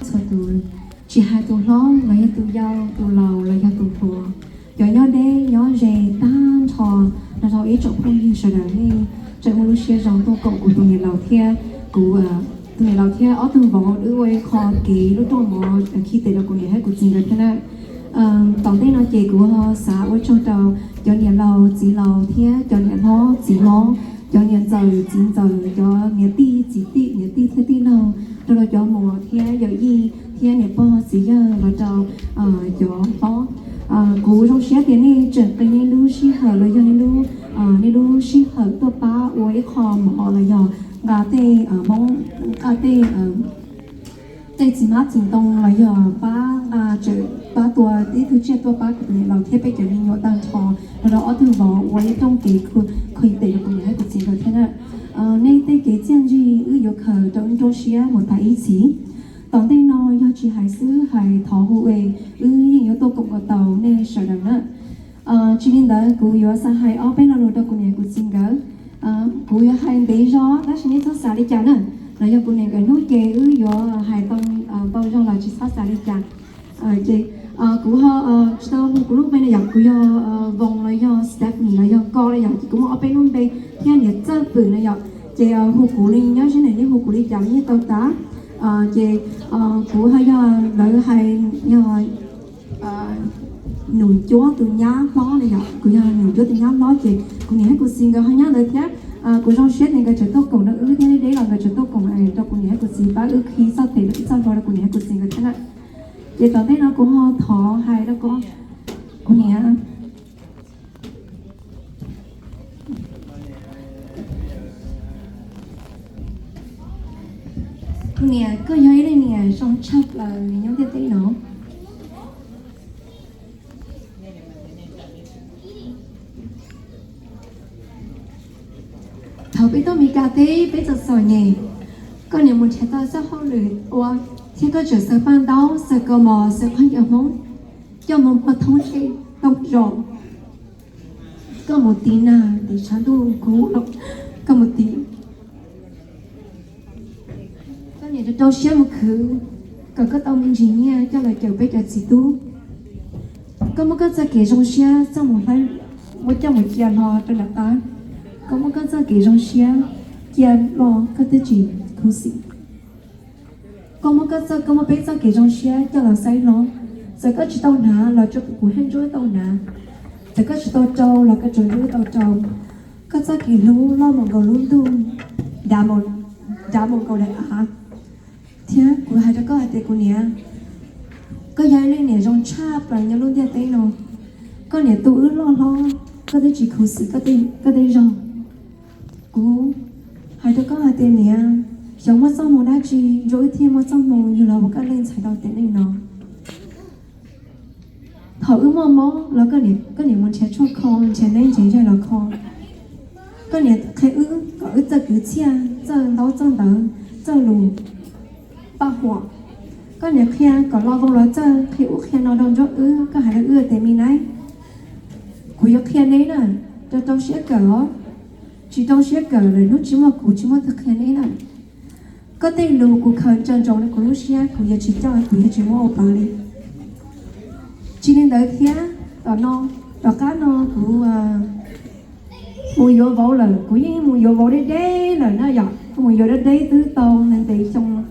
Txhua tus, tsis hais tus hlob los yog tus yau, tus laus los yog tus hluas, cov nyob deb nyob ze tag nrho, nrog rau ib tsoom phooj ywg sawv daws nej tseem muaj lub siab zoo tuaj koom kuv tus niam laus thiab kuv, tus niam laus thiab ob tug vauv wb ua ib qho kev lub rooj mov khi tes rau kuv niam thiab kuv txiv nkawd thiab na. Tom ntej no ces kuv ho xav ua tsaug rau cov niam laus txiv laus thiab cov niam hlob txiv hlob, cov niam ntxawm txiv ntxawm, cov niam tij txiv tij, niam tij thiab tij laug, rau rau cov muam thiab yawm yij thiab niam pog txiv yawg los rau cov hlob. Kuv zoo siab tias nej tseem qee nej lub sij hawm los yog nej lub, nej lub sij hawm tuaj pab ua ib qho mov los yog nqa tej, nqa tej tej txiv hmab txiv ntoo los yog pab nqa, pab tua ib tug tsiaj tuaj pab kuv tus niam laus thiab peb cov me nyuam tag nrho, los rau ob tug vauv ua ib rooj kev khi tes rau kuv niam thiab kuv txiv nkawd thiab na. Nej tej kev txiaj ntsig wb yuav khaws rau wb nruab siab mus tas ib txhis. Tom ntej no yog tsis hais xwb hais thov hu ua, wb yeej yuav tuaj koom kom tau nej sawv daws na. Tsis li ntawd kuv yuav xav hais ob peb lo lus rau kuv niam kuv txiv nkawd. Kuv yuav hais ntev zog tab sis nej txhob xav li cas na, los yog kuv niam nkawd hnub ces wb yuav hais tau ntau zog los tsis txhob xav li cas. Ces kuv ho tsis tau hu kuv lub npe na yom, kuv yog Voos los yog Stephanie los yog Ko los yom, ces kuv muaj ob peb lub npe thiab niam Txawj Pwm na yom, ces hu kuv li nyob ze ne, nej hu kuv li cas los yeej tau tas. Ces kuv ho yog lawv hais yog Nus Cuab tus nyab hlob na yom, kuv yog Nus Cuab tus nyab hlob ces kuv niam thiab kuv txiv nkawd ho nyob ntawd thiab. Kuv zoo siab tias nkawd tseem tuaj koom rau wb thiab, deb los nkawd tseem tuaj koom rau kuv niam thiab kuv txiv pab wb khi txoj tes ib txoj hlua rau kuv niam thiab kuv txiv nkawd thiab na. Ces tom ntej no kuv ho thov hais rau koj, kuv niam, kuv niam, koj yog ib leej niam zoo tshaj plaws nyob ntiaj teb no. Thaum peb tuaj Meskas teb peb txom txom nyem, koj niam mus nrhiav tau txoj hauj lwm ua, thiab koj tseem xaws paj ntaub, xaws kaus mom, xaws khaub ncaws Hmoob, coj mus muag thoob zej thoob zos. Koj mus tiv nag tiv tshav ntuj kub los koj mus tiv. Koj niam rau rau siab mus khwv kom koj tau me ntsis nyiaj coj los cawm peb cov txiv tub. Koj muab koj txoj kev zoo siab txoj mus hlais, muab coj mus cia hlo rau nram qab. Koj muab koj txoj kev zoo siab cia los koj twb tsis khuv xim. Koj muab koj txoj, koj muab peb txoj kev zoo siab coj los xaib hlo. Txawm koj tsis tau hnav los tsuav kuv hej ntsuab tau hnav. Txawm koj tsis tau rau los koj tsuav ntsuab tau rau. Koj txoj kev hlub loj mus nkaus lub ntuj, dav mus nkaus daim av. Thiab kuv hais rau koj hais tias kuv niam, koj yog ib leej niam zoo tshaj plaws nyob lub ntiaj teb no. Koj niam tu wb loj hlob, koj twb tsis khuv xim koj tej zog. Kuv hais rau koj hais tias niam, xyov muaj txoj hmoo dab tsi rau wb thiaj muaj txoj hmoo yug los ua koj leej ntxhais rau tiam neej no. Thaum wb muaj mob los koj niam mus nrhiav tshuaj kho, nrhiav neb nrhiav yaig los kho. Koj niam qhia wb kom wb txawj kwv txhiaj, txawj ntaub txawj ntawv, txawj lus paj huam. Koj niam qhia kom lo vau los txawj qhia ub qhia no rau nruab wb, koj hais rau wb tias me nab, kuv yuav qhia neb na, rau rau siab kawm os. Tsis rau siab kawm lawm hnub tsis muaj kuv tsis muaj tus qhia neb na. Koj tej lus kuv khaws ntsa ntsoov rau kuv lub siab, kuv yuav tsis coj, kuv yuav tsis muab ua pawv li. Tsis li ntawd thiab, tom no, tom qab no kuv mus yuav vauv lawm, kuv yeej mus yuav vauv deb deb lawm na yom, mus yuav deb deb twb tau ntev xyoo.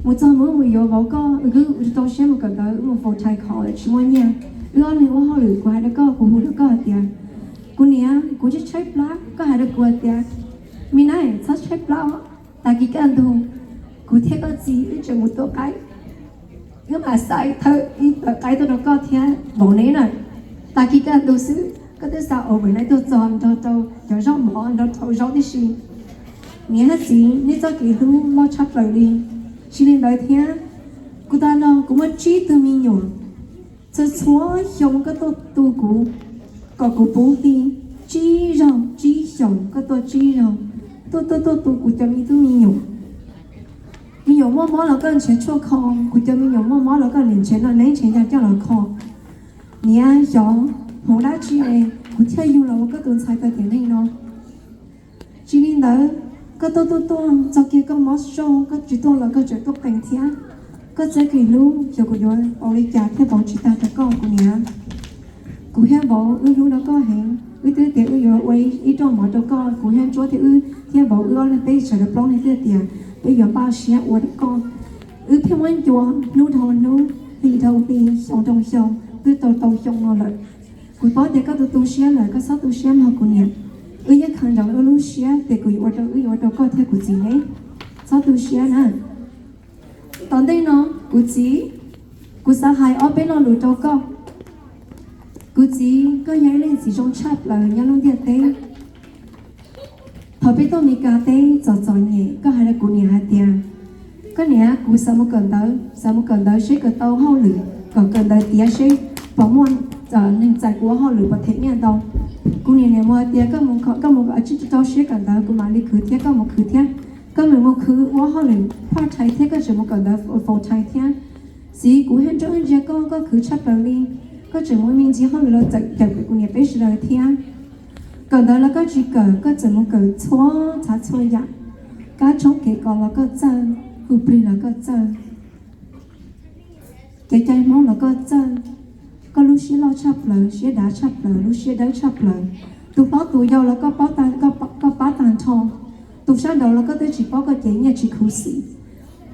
Mus txog mus, mus yuav vauv koj, wb rau siab mus kawm ntawv, wb mus faus thai kho lawm tsis muaj nyiaj. Wb ob leeg ua hauj lwm, kuv hais rau koj, kuv hu rau koj hais tias, kuv niam, kuv tshaib tshaib plab, koj hais rau kuv hais tias, me nab, txhob tshaib plab os. Tag kis kaj ntug, kuv thiab koj txiv wb tseem mus tua qaib, wb mam xa ib thawj ib tawm qaib tuaj rau koj thiab vauv neb na. Tag kis kaj ntug xwb koj twb xa ua vim nab tuaj txog nrog rau cov zaub mov nrog rau zaub tib si. Niam hab txiv, neb txoj kev hlub loj tshaj plaws li. Tsis li ntawd thiab, kuv tag no kuv muaj tsib tug me nyuam. Txhua txhua xyoo koj tuaj tu kuv kom kuv puv hli, tsib zaug tsib xyoos koj tuaj tsib zaug, tuaj tuaj tuaj tu kuv cov me tub me nyuam. Me nyuam muaj mob los koj nrhiav tshuaj kho, kuv cov me nyuam muaj mob los koj niam nrhiav noj neb nrhiav yaig coj los kho. Niam, xyov hmoov dab tsi es kuv thiaj yug los ua koj tus ntxhais tau tiam neej no. Tsis li ntawd, koj tuaj tuaj tuaj txog kiag koj mob zog, koj tsis tuaj los koj tseem tuaj qees thiab. Koj txoj kev hlub xyov kuv yuav pauv li cas thiaj pauv tsis tag rau koj kuv niam. Kuv thiab vauv wb hlub rau koj heev, wb twb tias wb yuav ua ib rooj mov rau koj, kuv thiab Ntsuab thiab wb thiab vauv wb ob leeg peb sawv daws plaub leeg twb tias peb yuav npaj siab ua rau koj. Wb thiaj muab ncua hnub dhau hnub, hli dhau hli, xyoo dhau xyoo, twb tau tau xyoo no lawm. Kuv paub tias koj tu tu siab lawm, koj txhob tu siab mog kuv niam. Wb yeej khaws nrog wb lub siab tias kuv yuav ua rau, wb yuav ua rau koj thiab kuv txiv ne. Txhob tu siab na. Tom ntej no, kuv txiv, kuv xav hais ob peb lo lus rau koj. Kuv txiv, koj yog ib leej txiv zoo tshaj plaws nyob lub ntiaj teb. Thaum peb tuaj Meskas teb txom txom nyem, koj hais rau kuv niam hais tias, koj niam, kuv xav mus kawm ntawv, xav mus kawm ntawv seb kawm tau hauj lwm, kom kawm ntawv tiav seb puas muaj neeg txais kuv ua hauj lwm puas them nyiaj ntau. Kuv niam niam mus hais tias, koj mus, koj mus rau siab kawm ntawv, kuv mam li khwv thiab, koj mus khwv thiab. Koj mus mus khwv ua hauj lwm part time thiab, koj tseem mus kawm ntawv full time thiab. Txiv, kuv thiab Ntsuab wb ntsia koj, koj khwv tshaj plaws li. Koj tseem mus me ntsis hauj lwm los txawm cawm kuv niam peb sawv daws thiab. Kawm ntawv los koj tsis kawm, koj txawm mus kawm txhua txhav txhua yam. Kab tshoob kev kos los koj txawj, hu plig los koj txawj, kev cai Hmoob los koj txawj. Koj lub siab loj tshaj plaws, siab dav tshaj plaws, lub siab dawb tshaj plaws. Tus hlob tus yau los koj pab tag nrho. Tus sab nraud los koj twb tsis paub, koj cev nyiaj tsis khuv xim.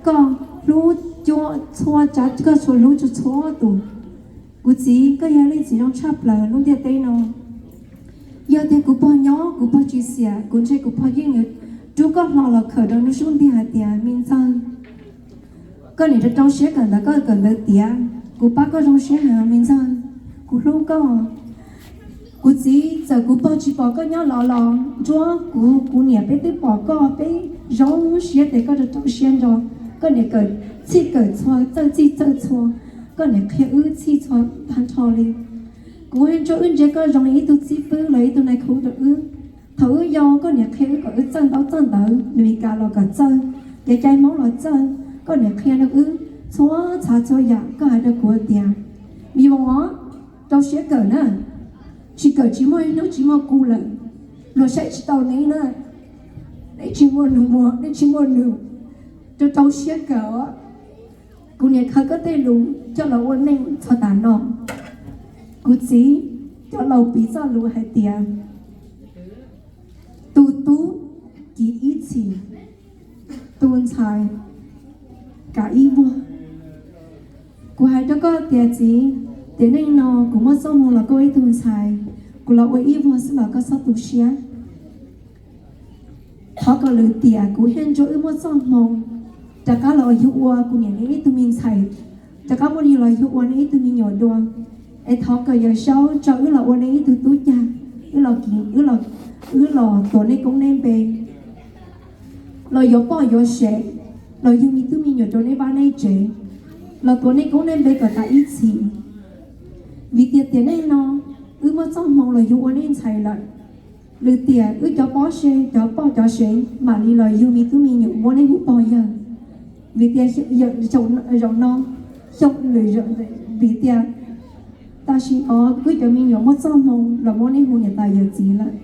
Koj hlub cuag txhua tsav, koj txhua hlub txhua txhua tus. Kuv txiv, koj yog leej txiv zoo tshaj plaws lub ntiaj teb no. Yog tias kuv pog nyob, kuv pog tsis xiam, kuv ntshe kuv pog yeej yuav rub koj hlo los khawm rau lub xub ntiag hais tias, me ntxawg, koj niam rau rau siab kawm ntawv, koj kawm ntawv tiav, kuv pab koj zoo siab heev me ntxawg, kuv hlub koj. Kuv txiv, txawm kuv pog tsis pom koj nyob los los Ntsuab, kuv, kuv niam peb twb pom koj, peb zoo siab tias koj rau rau siab nrog koj niam kawm, txhij kawm txhua, txawj txhij txawj txhua, koj niam qhia wb txhij txhua tag nrho li. Kuv thiab Ntsuab wb ntsia koj zoo li ib tug xib fwb los ib tug nais khu rau wb. Thaum wb yau koj niam qhia wb kom wb txawj ntaub txawj ntawv, Meskas los kom txawj, kev cai Hmoob los txawj, koj niam qhia rau wb txhua txhav txhua yam. Koj hais rau kuv tias, me vauv, rau siab kawm na, tsis kawm tsis muaj hnub tsis muaj kuv lawm, luag saib tsis tau neb na, neb tsis muaj nus muag, neb tsis muaj nus, rau rau siab kawm. Kuv niam khaws koj tej lus coj los ua neej txog tav no. Kuv txiv, cov laus piv txoj lus hais tias, tus tub kiv ib txhis, tus ntxhais kav ib vuag. Kuv hais rau koj tias txiv, tiam neej no kuv muaj txoj hmoo los koj ua ib tug ntxhais, kuv los ua ib vuag xwb los koj txhob tu siab. Thov kom lwm tiam kuv thiab Ntsuab wb muaj txoj hmoo rov qab los yug ua kuv niam neb ib tug me ntxhais, rov qab muaj li los yug ua neb ib tug me nyuam dua. Es thov kom Yawm Saub tso wb los ua neb ib tug tub cag, wb los, wb los tuav neb koob neb npe, los yuav poj yuav sev, los yug me tub me nyuam rau neb vaj neb tsev, los tuav neb koob neb npe kom tas ib txhis. Vim tias tiam neej no wb muaj txoj hmoo los yug ua neb ntxhais lawm. Lwm tiam wb cov pob se, cov poj cov sev mam li los yug me tub me nyuam muab neb hu pog yawg. Vim tias zaum no, xyoo lwm, vim tias tam sim no wb cov me nyuam muaj txoj hmoo los muab neb hu niam tais yawm txiv lawm.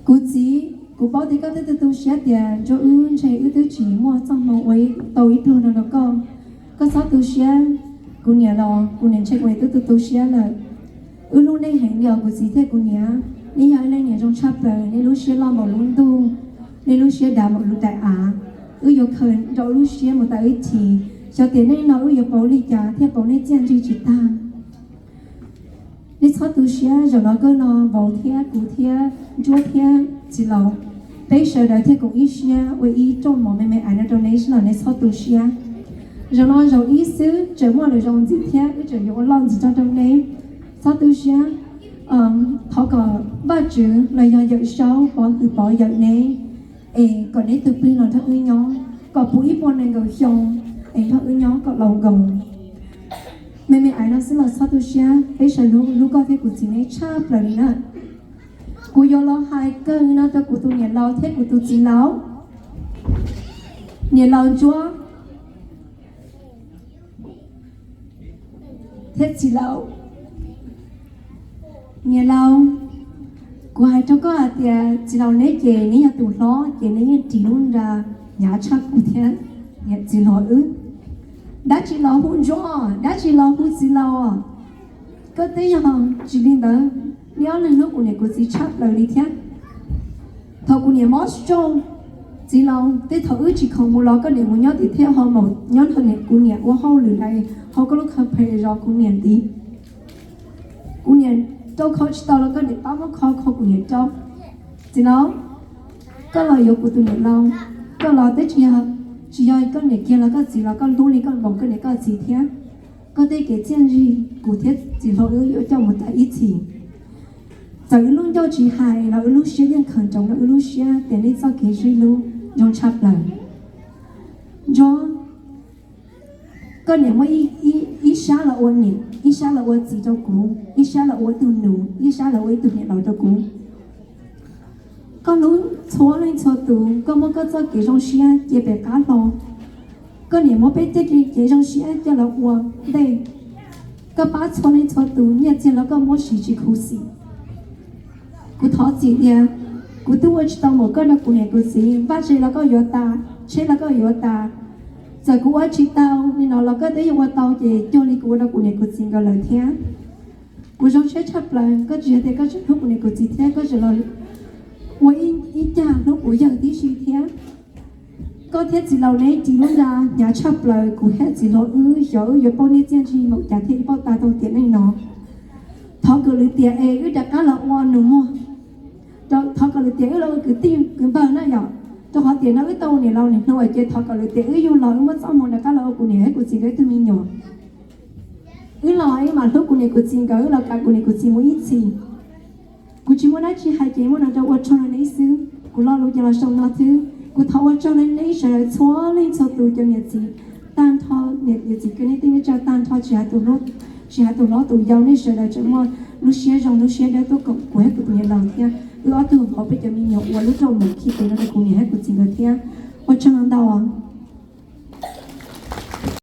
Kuv txiv, kuv paub tias koj twb tu tu siab tias Ntsuab wb ntshe wb twb tsis muaj txoj hmoo ua tau ib pluag no rau koj. Koj txhob tu siab, kuv niam los kuv niam ntshe kuv niam twb tu tu siab lawm. Wb hlub nej heev li os kuv txiv thiab kuv niam. Nej yog ib leej niam zoo tshaj plaws, nej lub siab loj npaum lub ntuj, nej lub siab dav npaum lub daim av. Wb yuav khaws nrau lub siab mus tas ib txhis, xyov tiam neej no wb yuav pauv li cas thiaj pauv nej txiaj ntsig tsis tag. Nej txhob tu siab, zaum no kawg no vauv thiab kuv thiab Ntsuab thiab txiv laus, peb sawv daws thiaj koom ib siab ua ib rooj mov me me aiv no rau neb xwb los nej txhob tu siab. Zaum no zaum ib xwb, tseem muaj lwm zaus ntxiv thiab wb tseem yuav ua loj ntxiv rau rau neb. Txhob tu siab, thov kom Vajtswv los yog Yawm Saub pov hwm pov yawm neb, es kom neb tus plig los nrog wb nyob kom puv ib puas nees nkaum xyoo, es nrog wb nyob kom laus nkaus. Me me aiv no xwb los txhob tu siab, peb sawv daws hlub koj thiab kuv txiv neb tshaj plaws li na. Kuv yuav los hais kawg no rau kuv tus niam laus thiab kuv tus txiv laus, niam laus Ntsuab thiab txiv laus, niam laus, kuv hais rau koj hais tias txiv laus neb ces neb yog tus hlob ces neb yeej ris lub nra hnyav tshaj kuv thiab niam txiv hlob wb. Dab tsi los hu Ntsuab, dab tsi los hu txiv laus. Koj twb yog tsis li ntawd, neb ob leeg hlub kuv niam kuv txiv tshaj plaws li thiab. Thaum kuv niam mob stroke, txiv laus, tej thaum wb tsis khoom mus los koj niam mus nyob tim thej ho mus nyob nrog kuv niam ua hauj lwm hauv koj lub company zov kuv niam ntxiv. Kuv niam rau khau tsis tau los koj niam pab muab khau khau kuv niam rau. Txiv laus, koj los yuav kuv tus niam laus, koj los twb tsis yog, tsis yog koj niam kiag los koj txiv los koj hlub li koj npaum koj niam koj txiv thiab. Koj tej kev txiaj ntsig kuv thiab txiv hlob wb yuav coj mus tas ib txhis. Txawm wb lub ncauj tsis hais los wb lub siab yeej khaws nroos rau wb lub siab tias nej txoj kev sib hlub zoo tshaj plaws. Ntsuab, koj niam muab ib sab los ua niam, ib sab los ua txiv rau kuv, ib sab los ua ib tug nus, ib sab los ua ib tug niam laus rau kuv. Koj hlub txhua leej txhua tus, koj muab koj txoj kev zoo siab cia pem qab hlo. Koj niam muab peb tej kev zoo siab coj los ua ntej. Koj pab txhua leej txhua tus, nyiaj txiag los koj muab siv tsis khuv xim. Kuv thov txim tias kuv twb ua tsis tau npaum koj rau kuv niam kuv txiv, vaj tse los koj yuav tas, tsheb los koj yuav tas. Txawm kuv ua tsis tau li no los koj twb yuav ua tau ces cuag li kuv ua rau kuv niam kuv txiv nkawd lawm thiab. Kuv zoo siab tshaj plaws, koj tsis yog tias koj tseem hlub kuv niam kuv txiv thiab koj tseem los ua ib cag hlub kuv yawg tib si thiab. Koj thiab txiv laus neb ris lub nra hnyav tshaj plaws kuv thiab txiv hlob wb, xyov wb yuav paub nej txiaj ntsig npaum cas thiaj li paub tag tau tiam neej no. Thov kom lwm tiam es wb rov qab los ua nus muag, thov kom lwm tiam wb los ua kwv tij kwv npawg na yom, rau qhov tiam no wb tau ua niam laus niam hluas ces thov kom lwm tiam wb yug los wb muab txoj hmoo rov qab los ua kuv niam thiab kuv txiv nkawd ib tug me nyuam. Wb los wb mam hlub kuv niam kuv txiv nkawd, wb los kam kuv niam kuv txiv mus ib txhis. Kuv tsis muaj dab tsi hais ces muaj no rau ua tsaug rau neb xwb. Kuv lo lus ces los xaus no xwb. Kuv thov ua tsaug rau neb sawv daws txhua leej txhua tus cov niam txiv tag nrho, niam txiv kwv tij neej tsa tag nrho, tsis hais tus hlob tus yau, nej sawv daws tseem muaj lub siab zoo lub siab dawb tuaj koom kuv thiab kuv tus niam laus thiab wb ob tug vauv peb cov me nyuam ua lub rooj mus khi tus no rau kuv niam thiab kuv txiv nkawd thiab. Ua tsaug ntau.